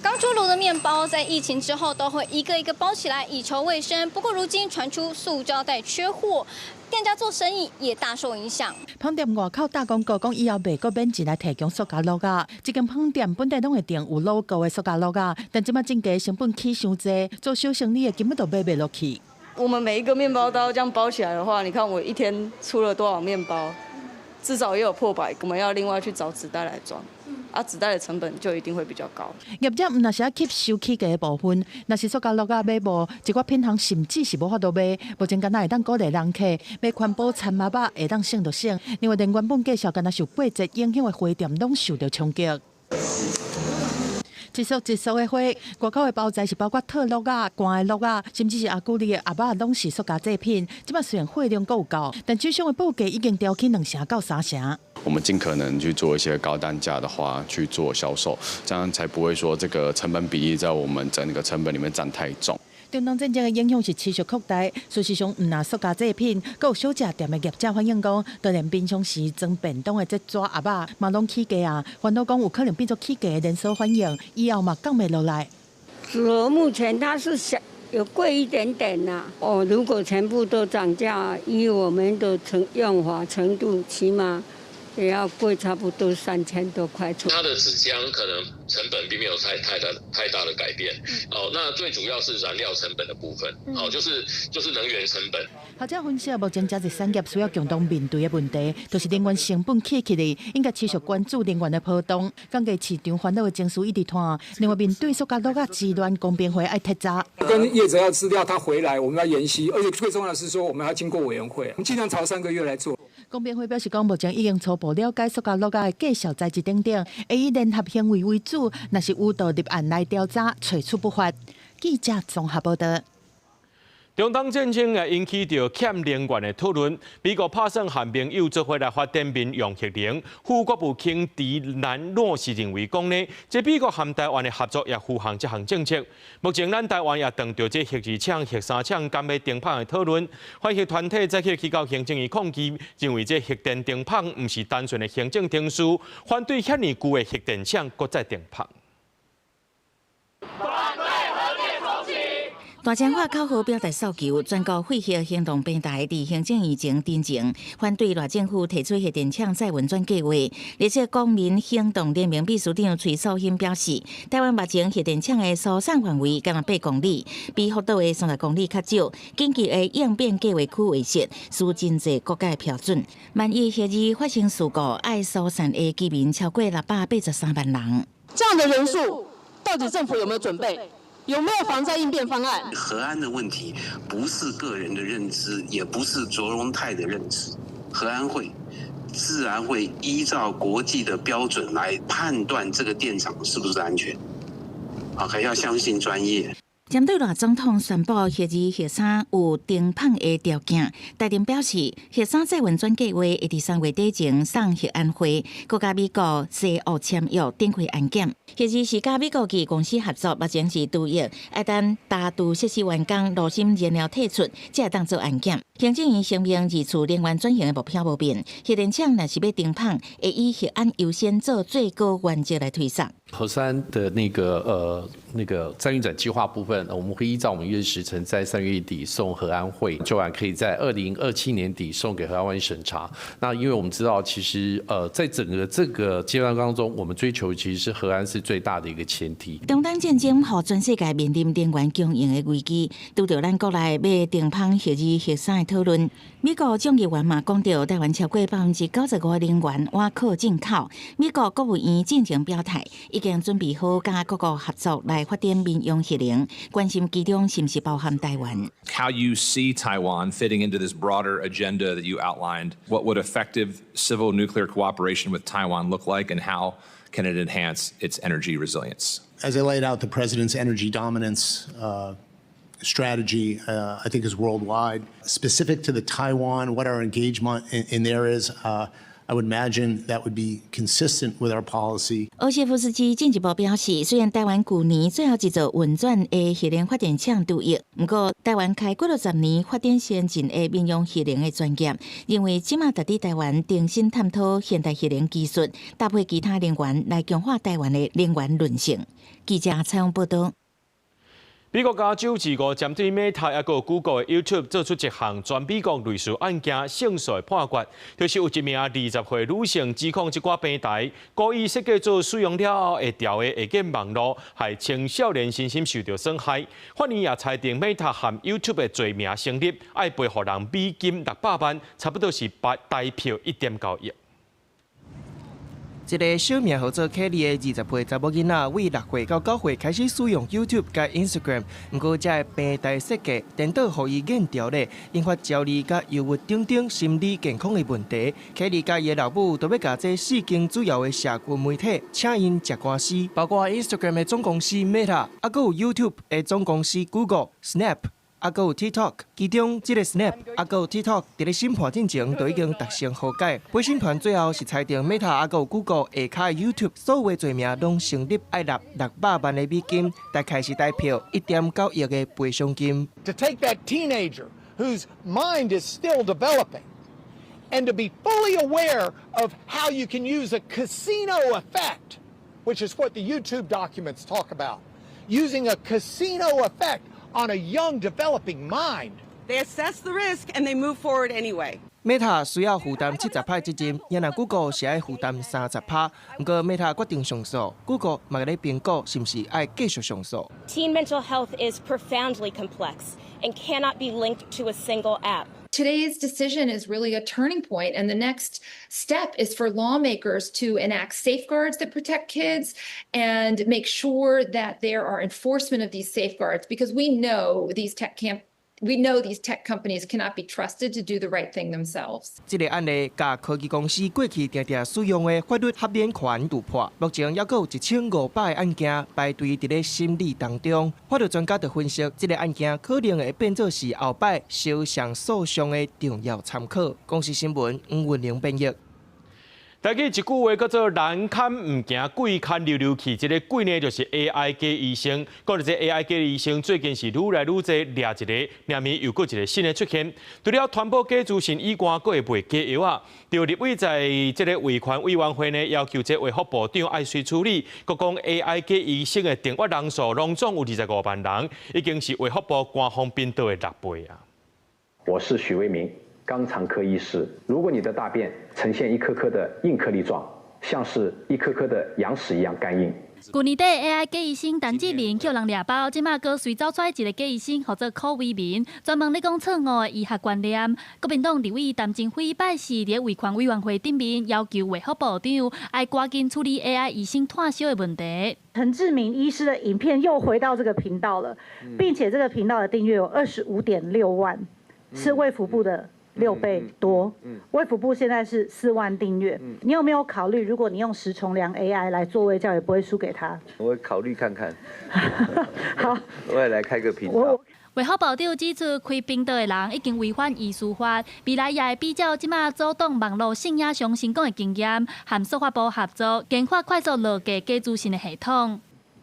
剛出爐的麵包在疫情之後都會一個一個包起來以求衛生。不過如今傳出塑膠袋缺貨，店家做生意也大受影響。飯店外口打廣告講以後袂閣免錢來提供塑膠罌仔。這間飯店本來攏會訂有 logo 的塑膠罌仔，但這擺進價成本起傷濟，做小生意的根本就買袂落去。我們每一個麵包都要這樣包起來的話，你看我一天出了多少麵包，至少也有破百。我們要另外去找紙袋來裝。啊，紙袋的成本就一定會比較高。業者毋但是愛吸收起價的部分，若是塑膠罌仔買無，一寡品項甚至是無法度賣。目前敢若會當鼓勵人客買環保餐盒仔，會當省就省。另外，連原本價數敢若受過節影響的花店，攏受著衝擊。一束一束的花，外口的包材是包括套罌仔、乾的罌仔，甚至是阿古麗的盒仔，攏是塑膠製品。這擺雖然貨量閣有夠，但酒商的報價已經調起2成到3成。我們盡可能去做一些高單價的花去做銷售，這樣才不會說這個成本比例在我們整個成本裡面佔太重。中東戰爭的影響是持續擴大，事實上，毋但塑膠製品，閣有小食店的業者反映講，就連平常時裝便當的這紙盒仔，嘛攏起價啊！煩惱講有可能變做起價的連鎖反應，以後嘛降袂落來。目前他是想有貴一點點啦。哦，如果全部都漲價，以我們的成用法程度，起碼也要貴差不多3000多塊。它的紙漿可能成本並沒有太大的改變。哦，那最主要是燃料成本的部分，哦，就是能源成本。學者分析，目前遮濟產業需要共同面對的問題，就是能源成本起起來，應該持續關注能源的波動，降低市場煩惱的情緒一直拖。另外，面對塑膠橐仔之亂，公平會愛徹查。跟業者要資料，他回來，我們要研析，而且最重要的是說，我們要經過委員會，我們盡量朝3個月來做。公平會表示講，目前已經初步了解塑膠橐仔的價數材質等等，會以聯合行為為主，若是有就立案來調查，揣處不法。記者綜合報道。中東戰爭也引起著欠能源的討論。美國拍算和盟友做伙來發展民用核能。副國務卿迪蘭諾是認為講呢，這美國和台灣的合作也符合這項政策。目前咱台灣也當著這核二廠、核三廠敢欲停鉈的討論。反核團體早起去到行政院抗議，認為這核電停鉈毋是單純的行政程序，反對遐爾舊的核電廠閣再停鉈。反對核電重啟。大聲喊口號表達訴求，全國廢核行動平台佇行政院前陳情，反對賴政府提出核電廠再運轉計劃。而且公民行動聯盟秘書長崔素馨表示，台灣目前核電廠的疏散範圍干焦8公里，比福島的30公里較少。緊急的應變計劃區劃設，需真濟國家的標準。萬一核二發生事故，愛疏散的居民超過683萬人。這樣的人數，到底政府有沒有準備？有沒有防災應變方案？核安的問題不是個人的認知，也不是卓榮泰的認知。核安會自然會依照國際的標準來判斷這個電廠是不是安全。好，還要相信專業。針對賴總統宣布核二、核三有停鉈的條件，台電表示核三再運轉計劃會佇3月底前送核安會，閣佮美國西澳簽約展開安檢。核二是佮美國級公司合作，目前是除役，愛等大肚設施完工，爐心燃料退出，才會當做安檢。行政院聲明二次能源轉型的目標無變，核電廠若是欲停鉈，會以核安優先做最高原則來推捒。核三的那個再運轉計劃部分，我們會依照我們約時程，在3月底送核安會，就完可以在2027年底送給核安會審查。那因為我們知道，其實在整個這個階段當中，我們追求其實是核安是最大的一個前提。中東戰爭予全世界面臨能源供應的危機，拄著咱國內欲停鉈核二、核三的討論。美國眾議員嘛講著，台灣超過95%的能源倚靠進口。美國國務院進前表態，已經準備好佮各國合作來發展民用核能，關心其中是毋是包含台灣。 How you see Taiwan fitting into this broader agenda that you outlined? What would effective civil nuclear cooperation with Taiwan look like, and how can it enhance its energy resilience? As I laid out, the president's energy dominance strategy, I think, is worldwide. Specific to the Taiwan, what our engagement in there is, I would imagine that would be consistent with our policy. 奧謝夫斯基進一步表示，雖然台灣舊年最後一座運轉的核能發電廠除役，毋過台灣開幾落十年發展先進的民用核能的專業，認為這馬值得台灣重新探討現代核能技術，搭配其他能源來強化台灣的能源韌性。記者採訪報道。美國加州自五針對 Meta 抑閣 Google 的 YouTube 做出一項全美國類似案件勝訴的判決，就是有一名20歲女性指控這寡平台故意設計做使用了後會調的下鍵網路，害青少年身心受著損害。法院也裁定 Meta 和 YouTube 的罪名成立，愛賠予人美金600萬，差不多是台票1.9億。一个小名號做凱莉的20歲查某囡仔，對6歲到9歲開始使用 YouTube 佮 Instagram，毋過這个平台設計顛倒予伊癮著咧，引發焦慮佮憂鬱等等心理健康的問題。凱莉佮伊的老母都欲共這四間主要的社群媒體請𪜶食官司，包括 Instagram 的總公司 Meta，抑閣有 YouTube 的總公司 Google、Snap。抑閣有 TikTok，其中這个 Snap，抑閣有 TikTok，佇咧審判進前就已經達成和解。陪審團最後是裁定 Meta 抑閣有 Google 下跤的 YouTube 所有的罪名攏成立，愛納600萬的美金，大概是台票1.9億的賠償金。 To take that teenager whose mind is still developing and to be fully aware of how you can use a casino effect, which is what the YouTube documents talk about, using a casino effect on a young developing mind. They assess the risk and they move forward anyway. Meta 需要負擔70趴責任，若若 Google 是愛負擔30趴。毋過 Meta 決定上訴，Google 嘛咧評估是毋是愛繼續上訴。 Teen mental health is profoundly complex and cannot be linked to a single app. Today's decision is really a turning point, and the next step is for lawmakers to enact safeguards that protect kids and make sure that there are enforcement of these safeguards, because we know these tech companies cannot be trusted to do the right thing themselves. 這个案例，共科技公司過去定定使用的法律豁免權突破，目前猶閣有1500个案件排隊佇咧審理當中。法律專家就分析，這个案件可能會變做是後擺肖像訴訟的重要參考。公視新聞黃雲玲編譯。台語一句話叫做“人牽毋行，鬼牽溜溜去”。這个鬼呢，就是 AI 假醫生。講著這 AI 假醫生最近是愈來愈濟，掠一个，明暝又閣一个新的出現。除了傳播假資訊以外，閣會賣假藥仔。著立委在這个衛權委員會呢，要求這衛福部長愛隨處理。閣講 AI 假醫生的訂閱人數，攏總有25萬人，已經是衛福部官方頻道的6倍啊！我是許為民。肛腸科醫師，如果你的大便呈現一顆顆的硬顆粒狀，像是一顆顆的羊屎一樣乾硬。舊年底 AI 假醫生陳志明予人掠包，這馬閣隨走出來一个假醫生，號做柯為民，專門咧講錯誤的醫學觀念。國民黨立委陳貞輝拜四佇衛權委員會頂面要求衛福部長愛趕緊處理 AI 醫生脫銷的問題。陳志明醫師的影片又回到這個頻道了，並且這個頻道的訂閱有25.6萬，是衛福部的6倍多，衛福部現在是4萬訂閱，你有沒有考慮，如果你用食蟲良 AI 來做衛教，也不會輸給他？我會考慮看看。好，我也來開個頻道。衛福部長指出，開頻道的人已經違反醫師法，未來也會比照這馬阻擋網路性影像成功的經驗，和司法部合作，研發快速落架假資訊的系統。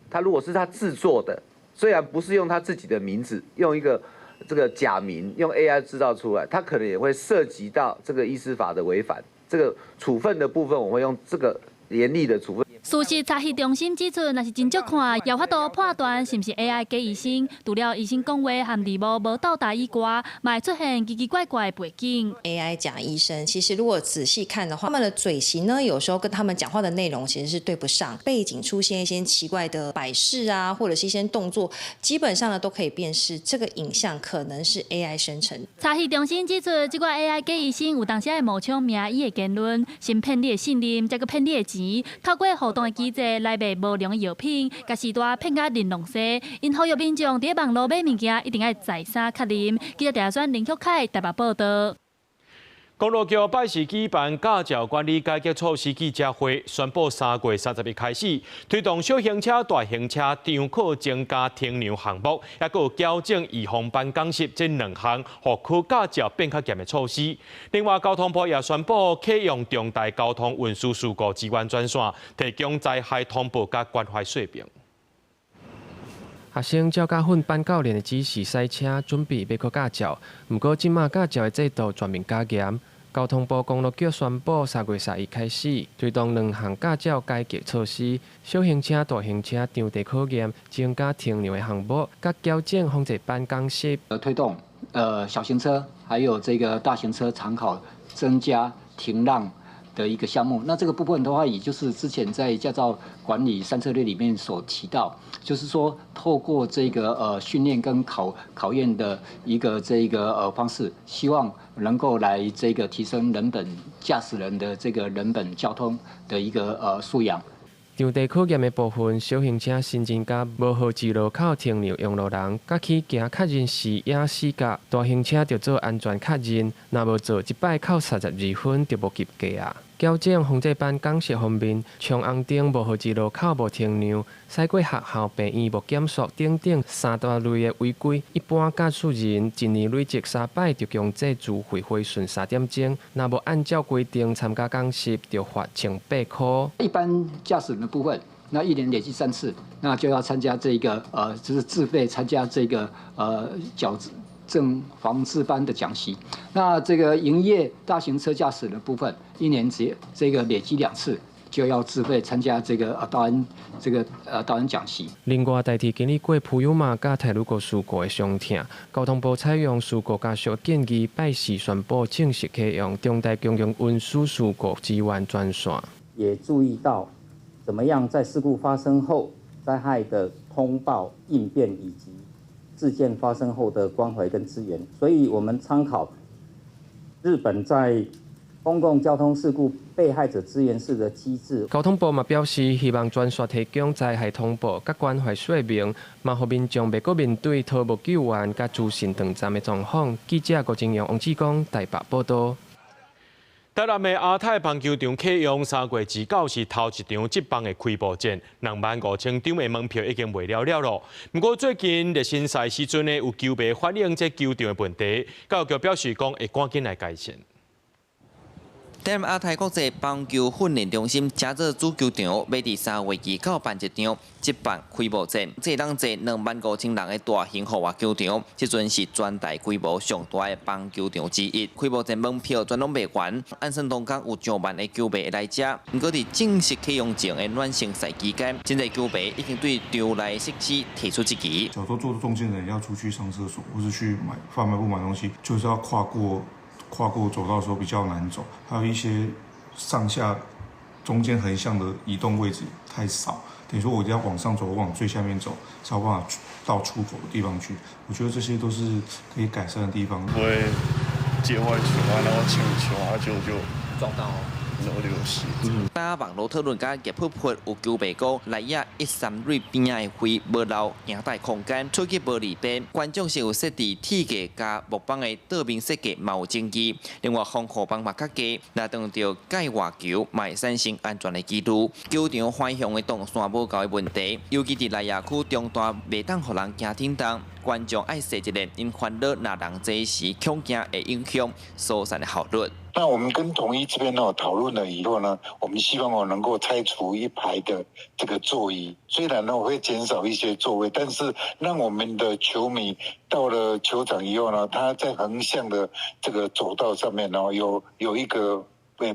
他如果是他製作的，雖然不是用他自己的名字，用一個這個假名用 AI 製造出來，他可能也會涉及到這個醫師法的違反。這個處分的部分，我會用這個嚴厲的處分。事實查核中心指出，若是真足看，也有法度判斷是毋是 AI 假醫生。除了醫生講話和字幕無鬥搭以外，嘛會出現奇奇怪怪的背景。 AI 假醫生，其實如果仔細看的話，他們的嘴型呢，有時候跟他們講話的內容其實是對不上，背景出現一些奇怪的擺飾啊，或者是一些動作，基本上呢都可以辨識這個影像可能是 AI 生成。查核中心指出，這個 AI 假醫生有當時會冒充名醫的言論，先騙你的信任，再閣騙你的錢，透過互動的機制來賣無良的藥品，共序大騙甲玲瓏西。𪜶呼籲民眾佇網路買物件，一定愛再三確認。記者鄭選林旭凱台北報導。公路局拜四舉辦駕照管理改革措施記者會，宣布3月31開始推動小型車、大型車場考增加停讓項目，抑閣有矯正預防班講習這兩項，予考駕照變較嚴的措施。另外，交通部也宣布啟用重大交通運輸事故支援專線，提供災害通報佮關懷說明。學生照駕訓班教練的指示駛車，準備欲考駕照。毋過，這馬駕照的制度全面加嚴。交通部公路局宣布，3月31開始推動兩項駕照改革措施：小型車、大型車場地考驗增加停讓的項目，佮矯正防濟班講習。推動小型車還有這個大型車場考增加停讓的一個項目。那這個部分的話，也就是之前在駕照管理三策略裡面所提到，就是說透過這個訓練跟考驗的一個這個方式，希望能夠來這個提升人本駕駛人的這個人本交通的一個素養。場地考驗的部分，小型車新增加無號誌路口停讓用路人，佮去行確認視野死角；大型車著做安全確認，若無做，一擺扣32分就無及格啊。矯正防濟班講習方面，衝紅燈無號誌路口無停讓，駛過學校病院無減速等等三大類的違規，一般駕駛人一年累積三擺就強制自費回訓3點鐘，若無按照規定參加講習，就罰1800箍。一般駕駛人的部分，那一年累積3次，那就要參加這個就是自費參加這個矯正防治班的講習。那這個營業大型車駕駛的部分，一年只這個累積2次，就要自費參加這個道安這個道安講習。另外，台鐵經歷過普悠瑪佮太魯閣事故的傷痛，交通部採用事故家屬建議，拜四宣布正式啟用重大公共運輸事故支援專線。也注意到，怎麼樣在事故發生後災害的通報應變以及事件發生後的關懷跟支援，所以我們參考日本在公共交通事故被害者支援室的機制。交通部嘛表示，希望專線提供災害通報佮關懷說明，嘛予民眾袂閣面對拖無救援佮資訊斷站的狀況。記者郭金陽、王志剛台北報道。台南的亞太棒球場啟用3月29是頭一場職棒的開幕戰，25,000張的門票已經賣了了囉。毋過最近熱身賽時陣呢，有球迷反映這球場的問題，教育局表示講會趕緊來改善。台南亞太國際棒球訓練中心加做主球場，欲佇3月29辦一場職棒開幕戰。這當坐25,000人的大型戶外球場，這陣是全台規模上大的棒球場之一。開幕戰門票全攏賣完，按算當工有上萬的球迷會來遮。毋過佇正式啟用前的暖身賽期間，真濟球迷已經對場內設施提出質疑。小時候坐中間的人要出去上廁所，或是去買販賣部買東西，就是要跨過。跨過走道的時候比較難走，還有一些上下中間橫向的移動位置太少，等於說我一定要往上走，往最下面走，才有辦法到出口的地方去。我覺得這些都是可以改善的地方。不會界外球啊，然後搶球啊，就撞到。流血。搭網路討論佮熱噗噗，有球迷講內野一三壘邊仔的灰無留贏帶空間，出去無利便。觀眾席有設置鐵架佮木板的桌面設計嘛有爭議。另外防護網嘛較低，若當著界外球嘛會產生安全的疑慮。球場反向的動線無夠的問題，尤其佇內野區中段袂當予人行頂動，觀眾愛踅一下，𪜶煩惱若人濟時恐驚會影響疏散的效率。那我們跟統一這邊呢討論了以後呢，我們希望哦能夠拆除一排的這個座椅，雖然呢會減少一些座位，但是讓我們的球迷到了球場以後呢，他在橫向的這個走道上面呢有一個。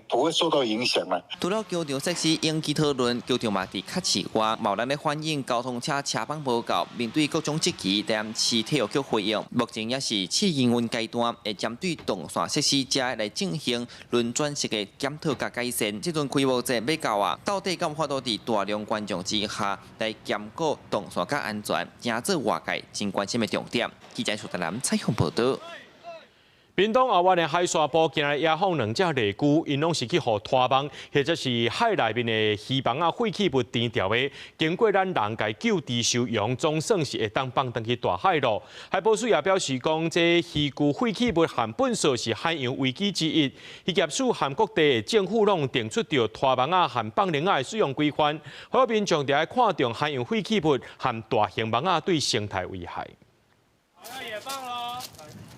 不會受到影響啦。除了球場設施引起討論，球場嘛佇較市外，嘛有人咧反映交通車車幫無夠，面對各種質疑，台南市體育局回應，目前也是試營運階段，會針對動線設施遮來進行輪轉式的檢討佮改善。這陣開幕戰欲到啊，到底敢有法度佇大量觀眾之下來兼顧動線佮安全，成做外界真關心的重點。記者蘇德南採訪報導。屏東後灣的海沙埔今日野放兩隻麗龜，𪜶攏是去予拖網或者是海內面的魚網仔廢棄物纏著的。經過咱人共救治收容，總算是會當放轉去大海囉。海保署也表示講，這漁具廢棄物和糞埽是海洋危機之一。漁業署和各地的政府攏定出著拖網仔和放網仔的使用規範，予民眾著愛看重海洋廢棄物和大型網仔對生態危害。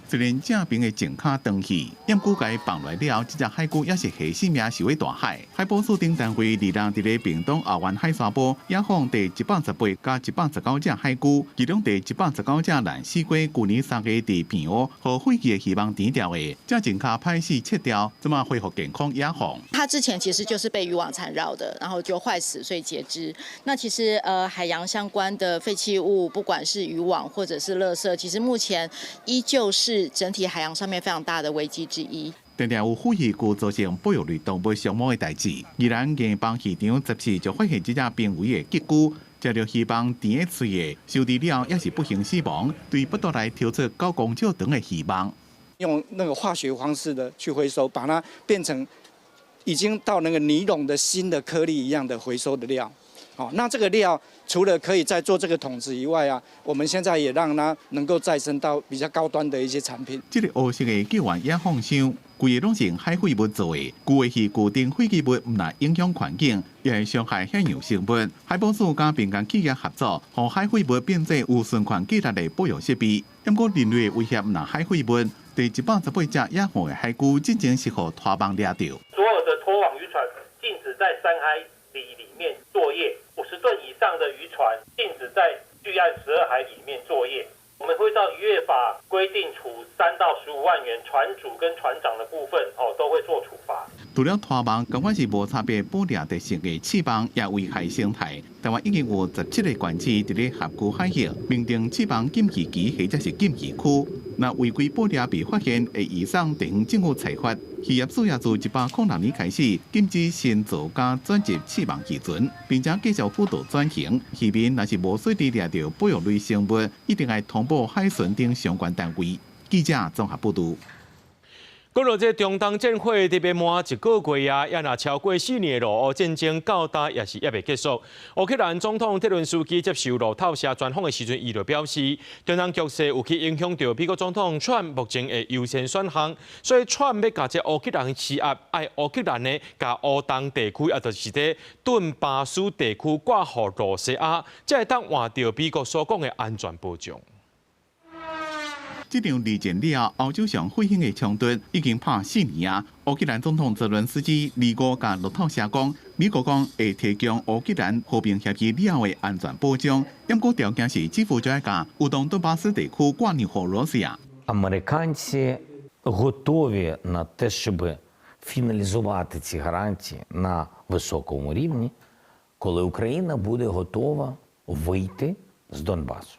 雖然正爿的前跤斷去，毋過共放落了後，這隻海龜猶是下性命受咧大海。海保署等單位二日佇咧屏東後灣海沙埔野放第118共119隻海龜，其中第119隻藍絲龜，舊年3月佇平湖予廢棄的漁網纏著的，這前跤歹勢切掉，這馬恢復健康野放。它之前其實就是被漁網纏繞的，然後就壞死，所以截肢。那其實海洋相關的廢棄物，不管是漁網或者是垃圾，其實目前依舊是整體海洋上面非常大的危機之一。定定有廢漁具造成保育類動物傷亡的代誌。宜蘭硬邦漁場14就發現這隻瀕危的棘龜，食著漁網纏佇喙的，收治了後猶是不幸死亡，對不斷來抽出9公尺長的漁網。用那個化學方式的去回收，把它變成已經到那個尼龍的新的顆粒一樣的回收的料。好，那這個料除了可以再做這個桶子以外啊，我們現在也讓它能夠再生到比較高端的一些產品。這個烏色的救援野放箱，規個攏是用海廢物做的，舊的漁具等廢棄物毋但影響環境，也會傷害海洋生物。海保署佮民間企業合作，予海廢物變做有循環價值的保育設備。毋過人類的威脅毋但海廢物，第118隻野放的海龜進前是予拖網掠著。所有的拖網漁船禁止在3海里裡面作業。50噸以上的漁船禁止在距岸12海里裡面作業。我們會照漁業法規定處3到15萬元，船主跟船長的部分哦都會做處罰。除了拖網，仝款是無差別捕獵特色的刺網，也危害生態。台灣已經有17個縣市佇咧轄區海域明定刺網禁漁期或者是禁漁區。若違規捕獵被發現，會移送地方政府裁罰。漁業署也自106年開始禁止新造佮轉入刺網漁船，並且繼續輔導轉型。漁民若是無細膩掠著保育類生物，一定愛通報海巡等相關單位。記者綜合報導。講到這中東戰火特別滿一個月啊，也若超過4年的俄烏戰爭到今也是猶未結束。烏克蘭總統澤倫斯基接受路透社專訪的時陣，伊就表示，中東局勢有去影響著美國總統川目前的優先選項，所以川欲共這烏克蘭施壓，愛烏克蘭呢，共烏東地區，也就是這頓巴斯地區割予羅西亞，才會當換著美國所講的安全保障。這場二戰了後，歐洲上血腥的衝突已經拍4年啊！烏克蘭總統澤倫斯基二五共路透社講，美國講會提供烏克蘭和平協議了後的安全保障，毋過條件是基輔就愛共烏東頓巴斯地區割讓予羅西亞。 Американці готові на те, щоб фіналізувати ці гарантії на високому рівні, коли Україна буде готова вийти з Донбасу.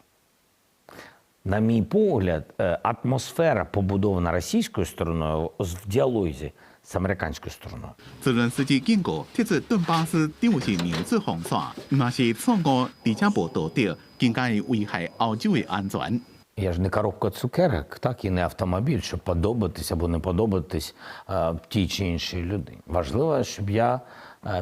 На мій погляд, атмосфера, побудована російською стороною в діалозі з американською стороною. 澤倫斯基警告，撤出頓巴斯等於是兩次防線，若是錯誤，而且無道德，更加會危害歐洲的安全。 Я ж не коробка цукерок, так і не автомобіль, щоб подобатись або не подобатись тій чи іншій людині. Важливо, щоб я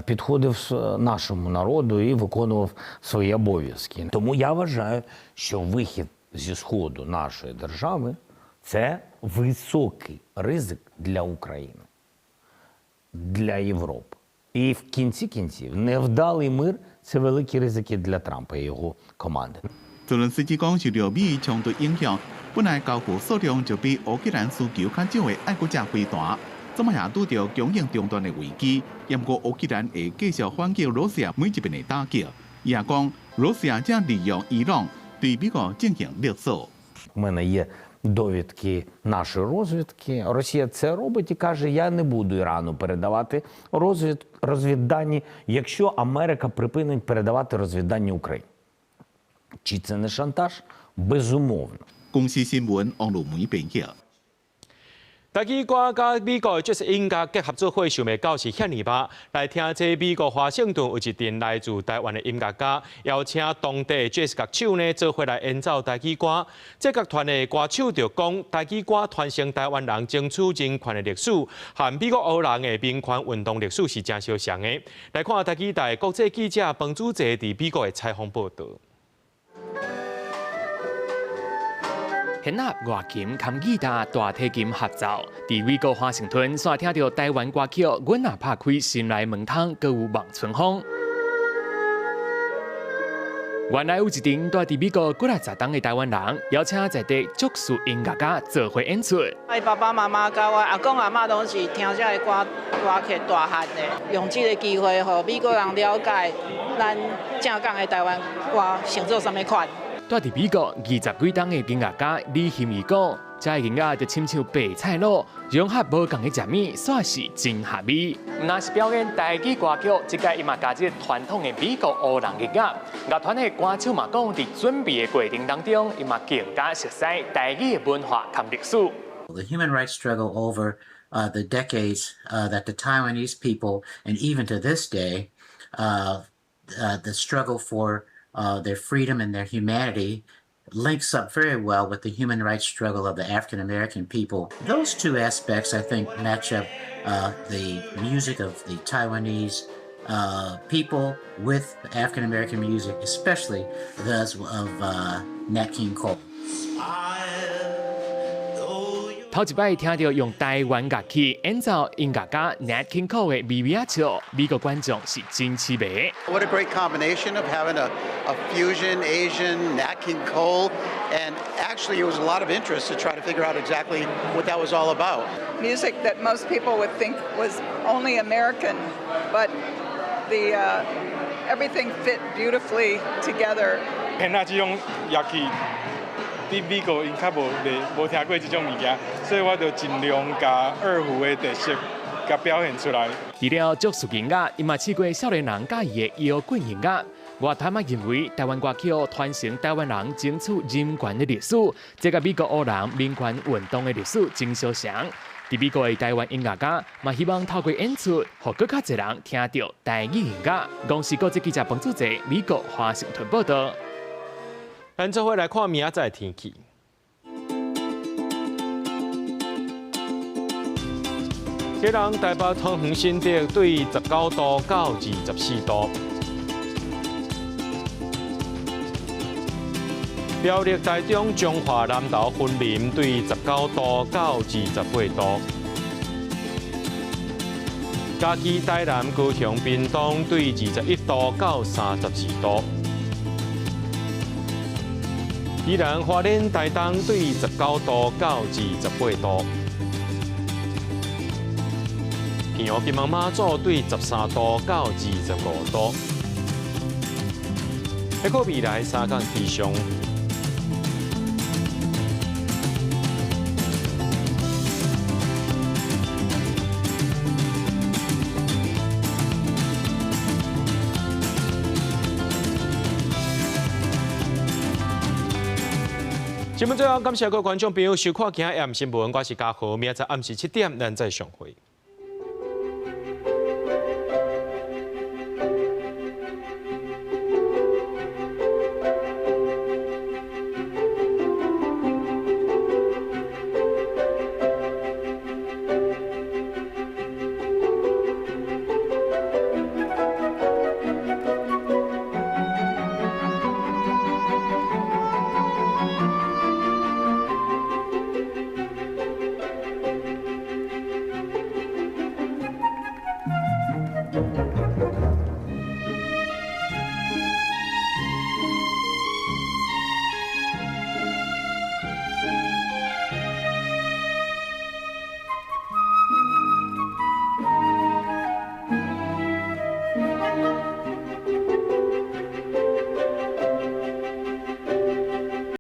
підходив нашому народу і виконував свої обов'язки. Тому я вважаю, що вихід зі сходу нашої держави це високий ризик для України, для Європи. І в кінці кінців невдалий мир це великі ризики для Трампа і його команди. 澤倫斯基講，受著美伊衝突影響，本來交付數量就比烏克蘭需求較少的愛國者飛彈，這擺也拄著供應中斷的危機。毋過烏克蘭會繼續反擊羅西亞每一遍的打擊。伊也講，羅西亞正利用伊朗對美國進行勒索。 У мене є довідки нашої розвідки. Росія це робить і каже: я не буду Ірану передавати розвіддані, якщо Америка припинить передавати розвіддані Україні. Чи це не шантаж? Безумовно. 公視新聞王路梅編譯。台語歌佮美國的爵士音樂結合做伙，想袂到是遐爾吧。來聽這美國華盛頓有一陣來自台灣的音樂家，邀請當地的爵士樂手呢做伙來演奏台語歌。這樂團的歌手就講，台語歌傳承台灣人爭取人權的歷史，和美國黑人的民權運動歷史是誠相像的。來看台語台國際記者彭祖澤佇美國的採訪報導。弦樂、月琴、含吉他、大提琴合奏，佇美國華盛頓，煞聽著台灣歌曲《阮若拍開心內門窗》，閣有望春風。原來有一陣蹛佇美國幾若十冬的台灣人，邀請在地爵士音樂家做伙演出。我爸爸媽媽佮我阿公阿嬤攏是聽這个歌歌曲大漢的，用這个機會，予美國人了解咱正港的台灣歌成做啥物款。蹛佇美國20幾冬的音樂家李欣怡講，這个音樂就親像白菜滷，融合無仝的食物，煞是真合味。毋但是表演台語歌曲，這擺伊嘛加入傳統的美國黑人音樂。樂團的歌手嘛講，佇準備的過程當中，伊嘛更加熟悉台語的文化佮歷史。 The human rights struggle over the decades that the Taiwanese people, and even to this day, the struggle for their freedom and their humanity links up very well with the human rights struggle of the African American people. Those two aspects, I think, match up the music of the Taiwanese people with African American music, especially those of Nat King Cole. 頭一擺聽著用台灣樂器演奏音樂家 Nat King Cole 的微微仔笑，美國觀眾是真痴迷。 What a great combination of having a fusion Asian Nat King Cole, and actually it was a lot of interest to try to figure out exactly what that was all about. Music that most people would think was only American, but the everything fit beautifully together. 弦仔這種樂器，佇美國𪜶較無袂無聽過這種物件，所以我就盡量共二胡的特色，佮共表現出來。除了爵士音樂，伊嘛試過少年人佮意的搖滾音樂。樂團嘛認為，台灣歌曲傳承台灣人爭取人權的歷史，這佮美國黑人民權運動的歷史真相像。佇美國的台灣音樂家嘛希望透過演出，予閣較濟人聽著台語音樂。公視國際記者彭祖澤，美國華盛頓報導。咱做伙來看明仔載天氣。基隆、台北、桃園、新竹對19度到24度。苗栗、台中、彰化、南投、雲林對19度到28度。嘉義、台南、高雄、屏東對21度到32度。宜蘭、花蓮、台東對19度到28度。澎湖、金門、馬祖對13度到25度。一個未來三天氣象。新聞最後，感謝各位觀眾朋友收看今日暗新聞，我是嘉豪，明仔載暗時7點，咱再相會。